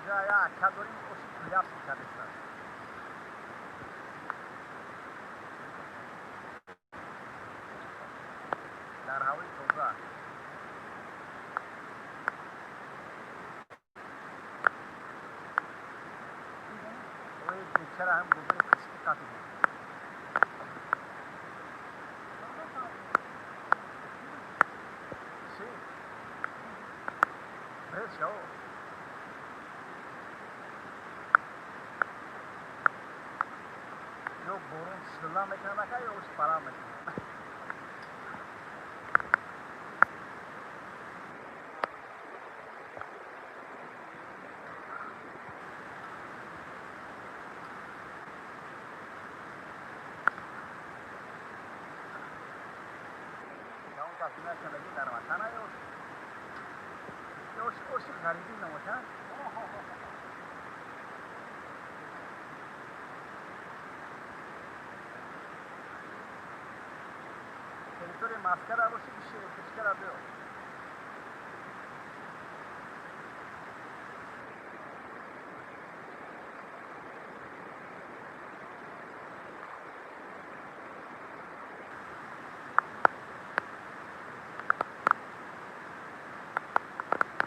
Инҷа як дорим, оши куляп кардеста. Дар ҳавои тоза. Ои бечара ҳам гузари қисми қатидем. Чӣ? Бред шаво. Ё борон шилла мекунад ака, ё ош парам мекунад. Он кас мекунад дар ватана ё оши ғарибӣ намошад. Территория Москва боши, электричкара биё.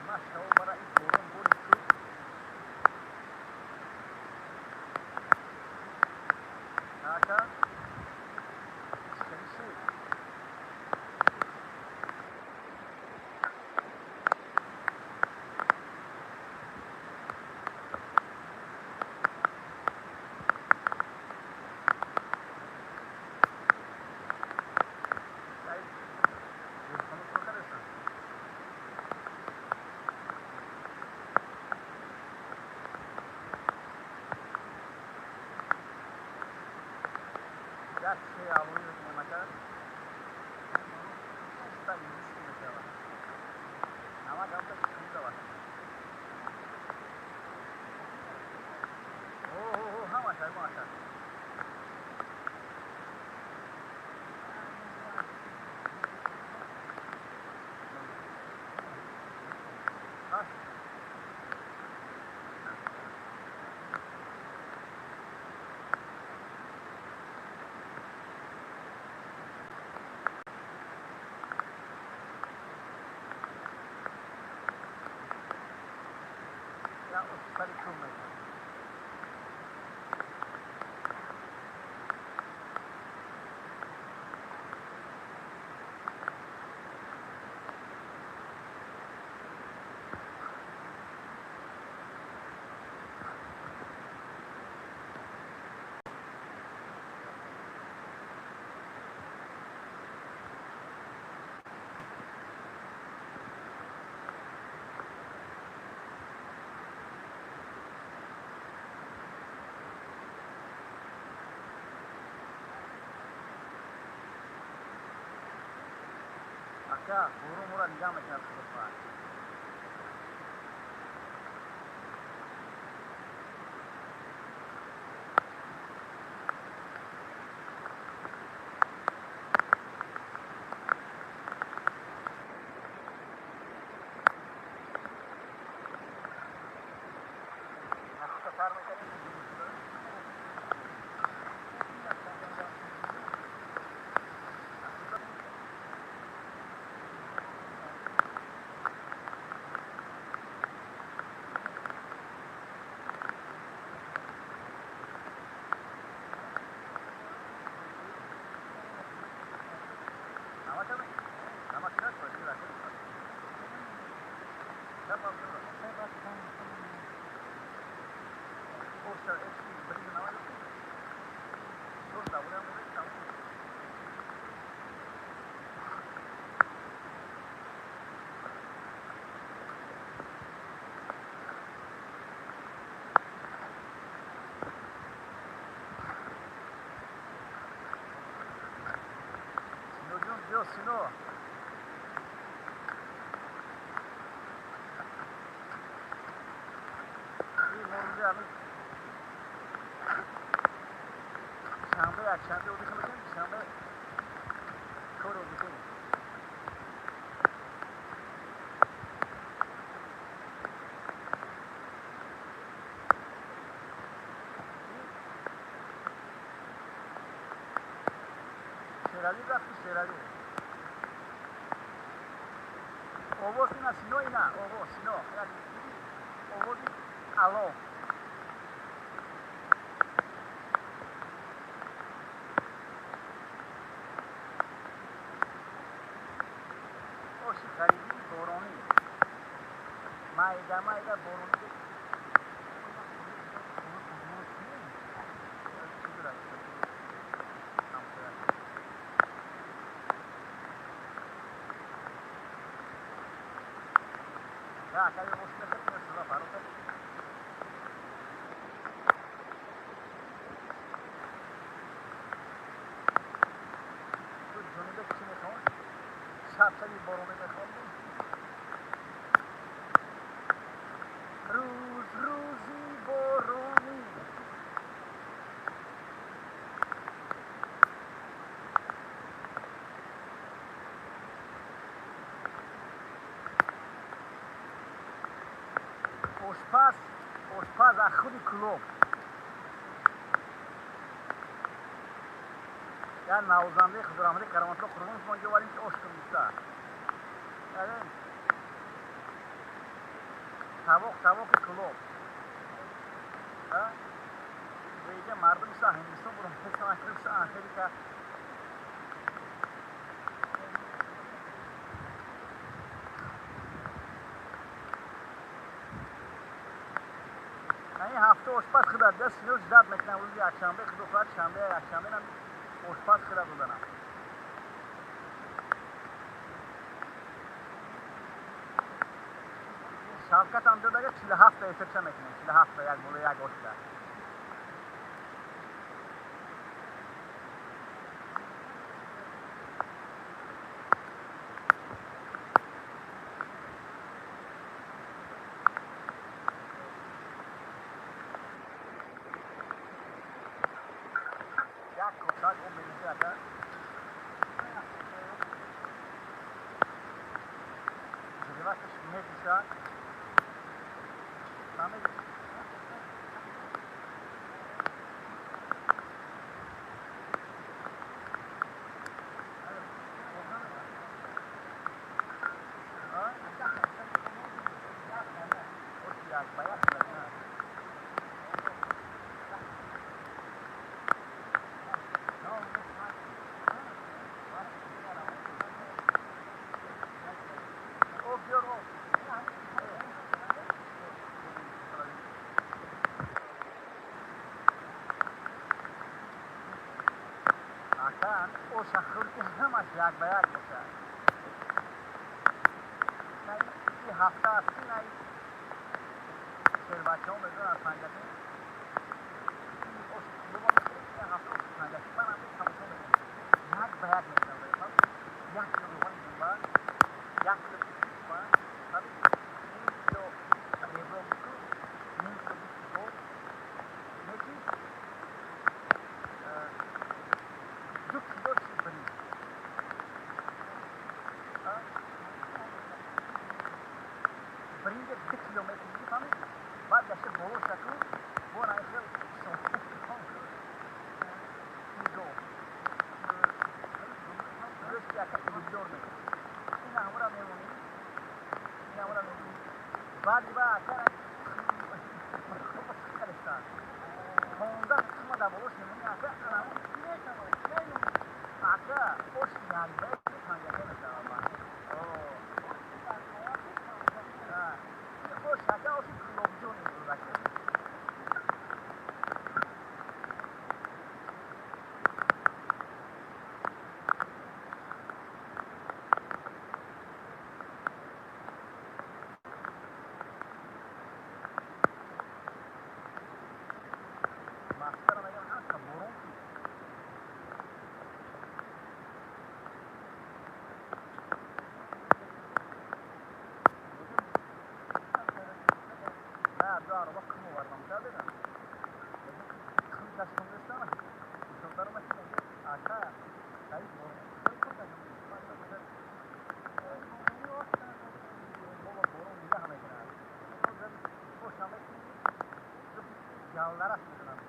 Ма шаво бара ин борон бори чӯб. Ака? Чӣ? Як се алои мекунем, чиста индийский мешавад. Намак ҳамта чунда. О, ҳамаш ягон ака. Я сари чӯб мекунам. Ака, борон моро нигаҳ мекунад, худо хоҳад. Сино. Шанбе, якшанбе одихи мекунем, душанбе кор одихи. Шерали рафти, Шерали. Овоз ина, Сино ина, овоз, Сино. Овози ало. Оши харидии боронӣ. Майда майда боронӣ. Шабшаби боронӣ мехондем. Рӯз рӯзи боронӣ. Ошпаз, ошпаз аз худи Кӯлоб. Як навозандаи худраҳматӣ Кароматулло Қурбонов мо инҷо овардем, ки ош кун гуфта. Тавоқ, тавоқи Кӯлоб. Инҷа мардум са Ҳиндистон бурум, са Америка. Ин ҳафта ошпаз худат даст сино ждат мекунам рӯзи якшанбе, худо хоҳад шанбе, якшанбе нам ошпаз худат доданам. Шавкатам додага 47 та эфирча мекунем, 47 та як боло як ошка. Як косак об мерезӣ ака. Ҷиғивакаш меҷӯшад. Фаҳмидӣ? Як ба як об биёр, об. Акан оша хӯрки ҳамаш як ба як бошад. И ҳафта аст ки най шербачаҳо мегӯянд аз Панҷакент. Ош Кӯлоба мехӯрем, ин ҳафта оши Панҷакент. Ман ҳам тамошо мекунам. Як ба як мешавад. Як кило равғани думба, як кило гӯсфанд, ним кило ребро гӯшт, ним кило гӯшти гов, неки 2 кило чи биринҷ. Биринҷа 2 кило мекунӣ, фаҳмидӣ? Баъд гашта боло шаку, бо на хел нигоҳ. Гӯшти яка телевизор мекунӣ. Ин ҳамура мемонӣ, ин ҳамура мемонӣ. Баъди ба ака харестан. 15 қисма дар болош мемонӣ, ака ака ош як ба як Панҷакент мешавад. Ош ака оши Кӯлобҷон мебурд. ду ароба кум овардам, шабеда. Кум кашкум нестам. Даромад ака, саид борон нигаҳ мекунад. Галларас мекунад.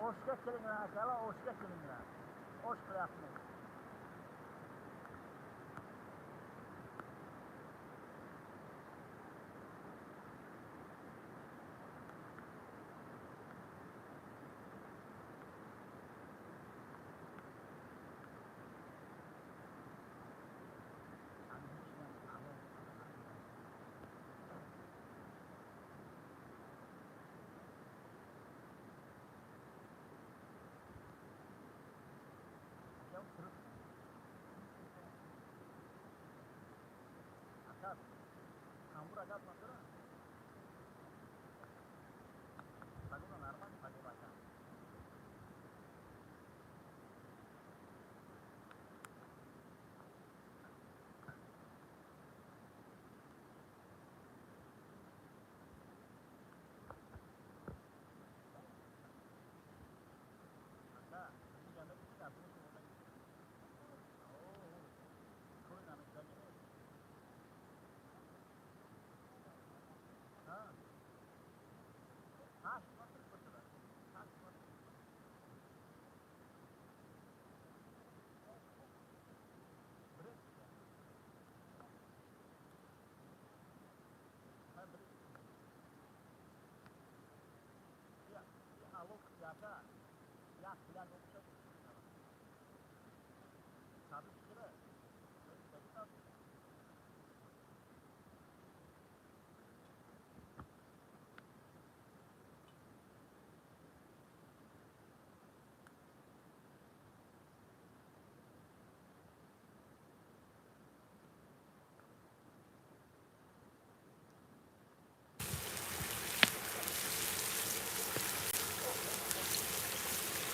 Oshga kelinglar, akalar, oshga kelinglar. Osh qilyapmiz.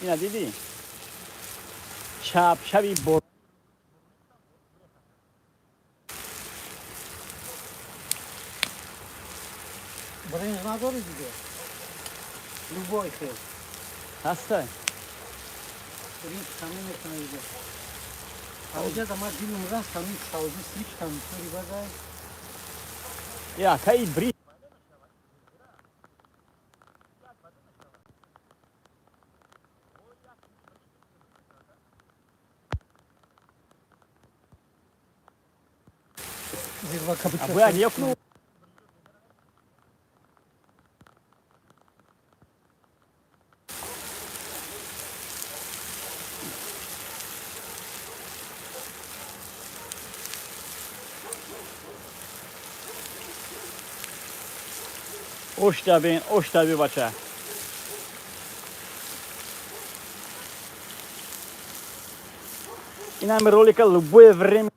Ина дидӣ? Шаб шаби бор. Биринҷ надорӣ диге? Любой хел. Ҳастай. Биринҷ камӣ мекунад диге. Авҷа да ма дилум раст ҳамин савзи слишком тури базай. Я, кай бри. Бояд ёкну. Ош табин, ош таби бача. Инами ролика любое время.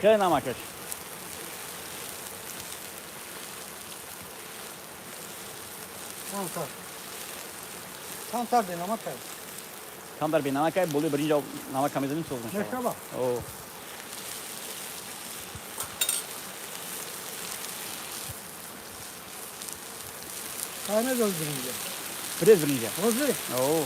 Хеле намакаш. Камтар. Камтар бенамак ай. Камтар бенамак ай, болои биринҷа намак кам мезанем, соз мешавад. Мешава. О. Кай медоз биринҷа? През биринҷа. Ҳозир? О.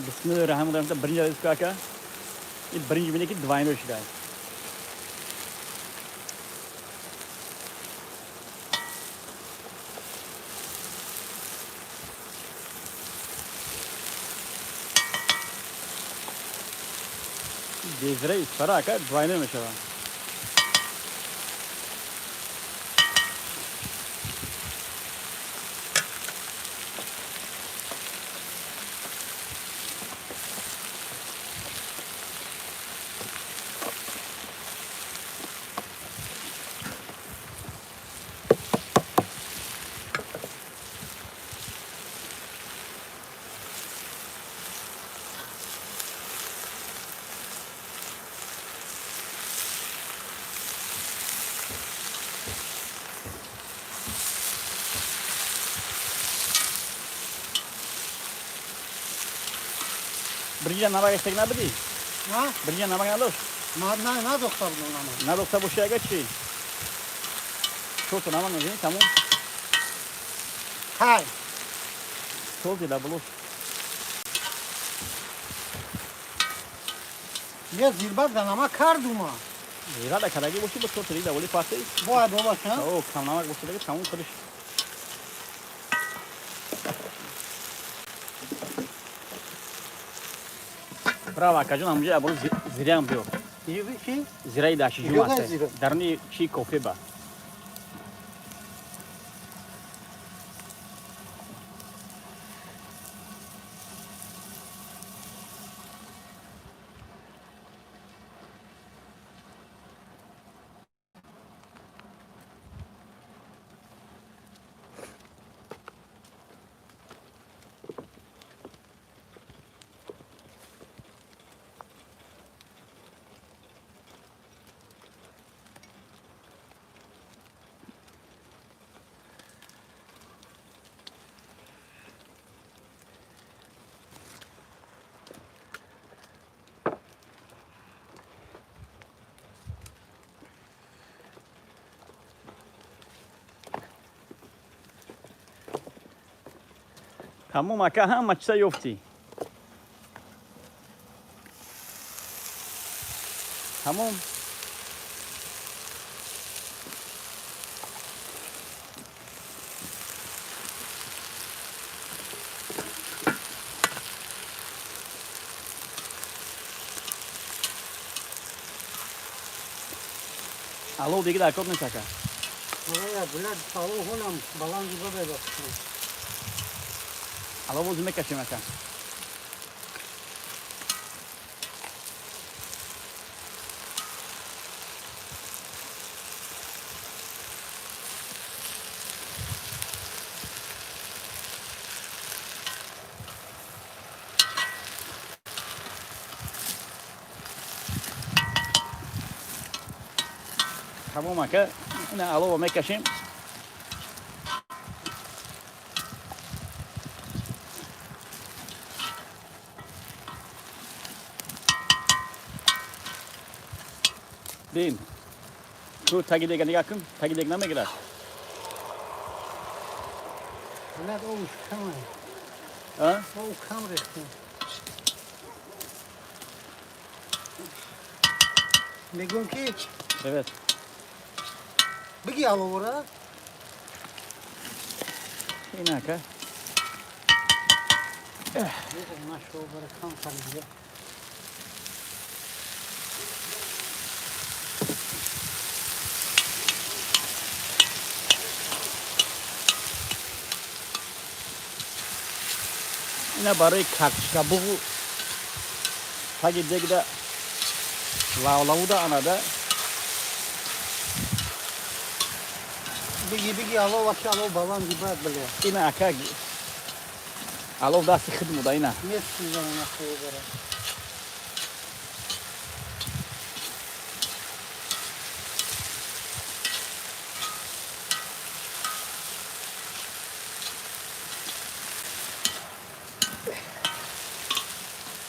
Бисмиллоҳи раҳмони раҳим. Биринҷ рез ка. Ин биринҷ бинед, ки двойной шуда. Безра Исфара ака двойной мешавад. Биринҷа намак эстак набудӣ? На? Биринҷа намак надошт? На, надохта будам намак. Надохта боши ага чӣ? Чорто намак мезанӣ, тамом. Кай. Сози лаболос. Я зирбак да намак кардума. Зира да кардаги боши, бо чорто дига воли пасти. Бояд бобаша? О, кам намак боши дига тамом худиш. Браво, акаҷон, ҳамунҷа аболо зираам биёр. Чи? Зираи дашижум Ёда аст. зира? Даруни чи кофе ба. Тамом, ака, ҳама чиза ёфтӣ. Тамом. Алов дига дар кор нест, ака. Ая, блядь, алов ҳонам баланди бабай. Алов бози мекашем, ака. Тамом, ака, ина алова мекашем. Бин. Ту таги дега нигоҳ кун, таги дег намегирад. Блядь, овуш кам. А? Ов кам рехтем. Мегӯям ки Привет. Биги аловора. Ина, ака. Нашо бара кам кардига. Ина барои картошка буғу таги дегда лавлавуда анада. Беги, беги, алло, вообще алло, балан ебать, бля. Ина ака алов дасти хидмуда ина. Место нахуй бара.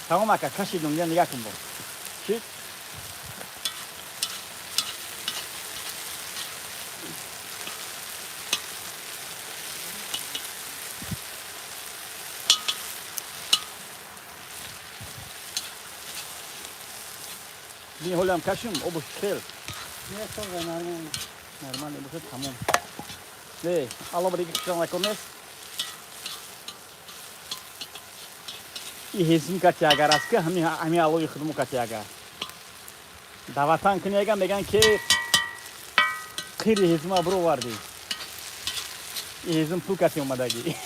Тамом ака, кашидум, я нигоҳ кун бо. Шид? Бин ҳолиам кашим, обуш хел. Не, тоже нормально. Нормально бошад, тамом. Не, алло, дига кишан накун нест. И ҳезим кати агар аст ки ҳами алови худмо кати агар. Даватан кунӣ ага меган ки қири ҳезима бировардӣ. И ҳезим пул кати омадагӣ.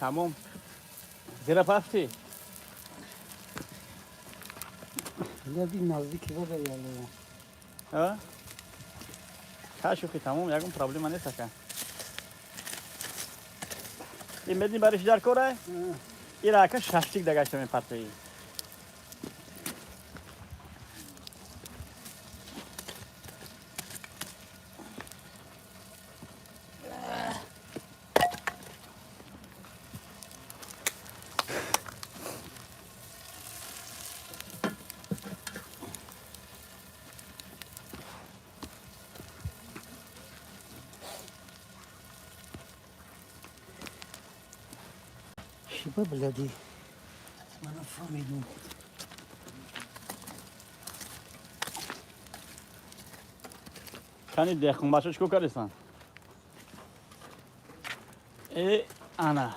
Тамом. Зира пафтӣ? Бля, би наздики бабар яло. А? Кашухи тамом, ягон проблема нест ака. Ин медни барои дар кора? Ира ака шашлик дагашта мепартоӣ. Шиба, бляди. Мана фамидум. Кани деҳқонбача чӣ кор кардисан? Э, ана.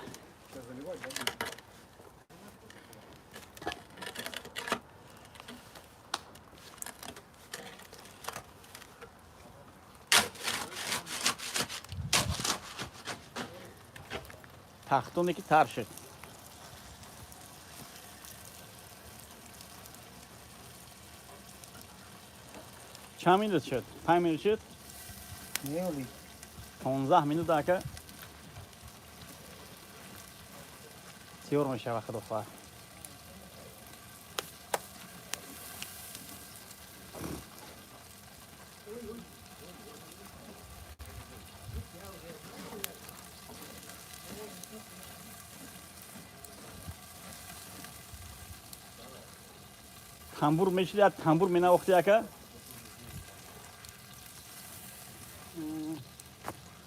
Тахтоне ки тар шуд. Чанд минут шуд? 5 минут шуд? Не, 15 минут ака. Тиёр мешава, худо хоҳад. Тамбур мешид, як тамбур менавохти ака?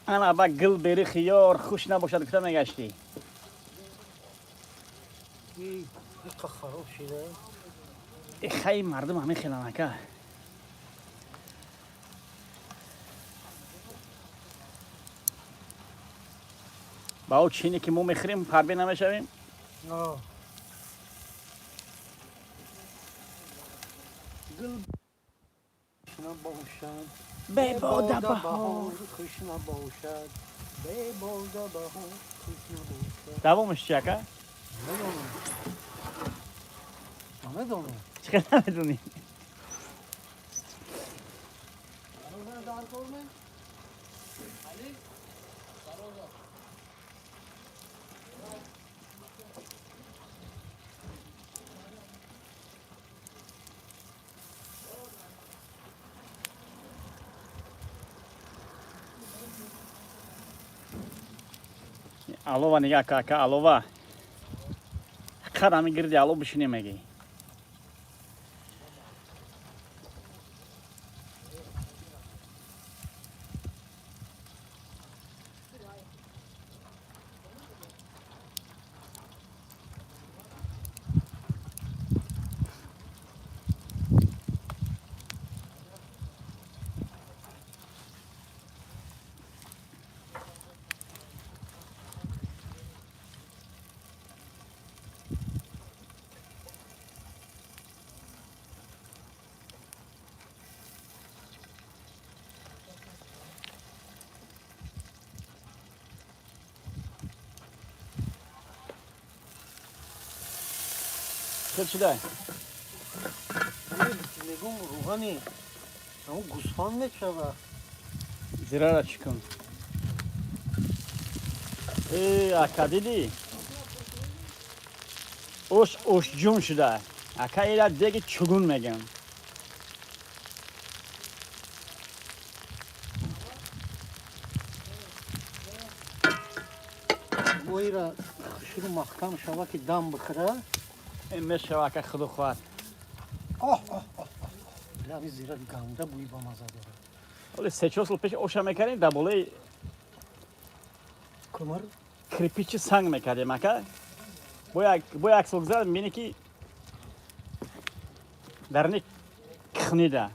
Ана ба гил бери хиёр хуш набошад гуфта мегаштӣ. Иқа хароб шида. Хай мардум ҳамин хелан ака. Ба о чине ки мо мехӯрем фарбе намешавем? Гил набошад. Бебода баҳор. Хуш набошад. Бебода баҳор хуш набошад. Давомаш чи ака? Намедонам. Намедонам. Чӣ хел намедонӣ? Алова нигаҳ ка ака, алова. Ҳақиқат ҳамин гирди алов бишинем мегӣ. Сафед шуда. Мегум, рӯғани ҳамун гӯсфанд мешава. Зирара чӣ кун? Э, ака, дидӣ? Ош ошҷун шуда. Ака, ира деги чугун мегам. Боира шуру маҳкам шава, ки дам бихӯра. Мешава, ака, худо хоҳад. Оҳ, оҳ, оҳ! Ами зира ганда бӯи бамаза дорад. Ҳоли 3-4 сол пеш оша мекардем, дар болои кӯмир, кирпичи санг мекардем, ака. Бо як сол гузард, мебинӣ, ки дарни кихнида.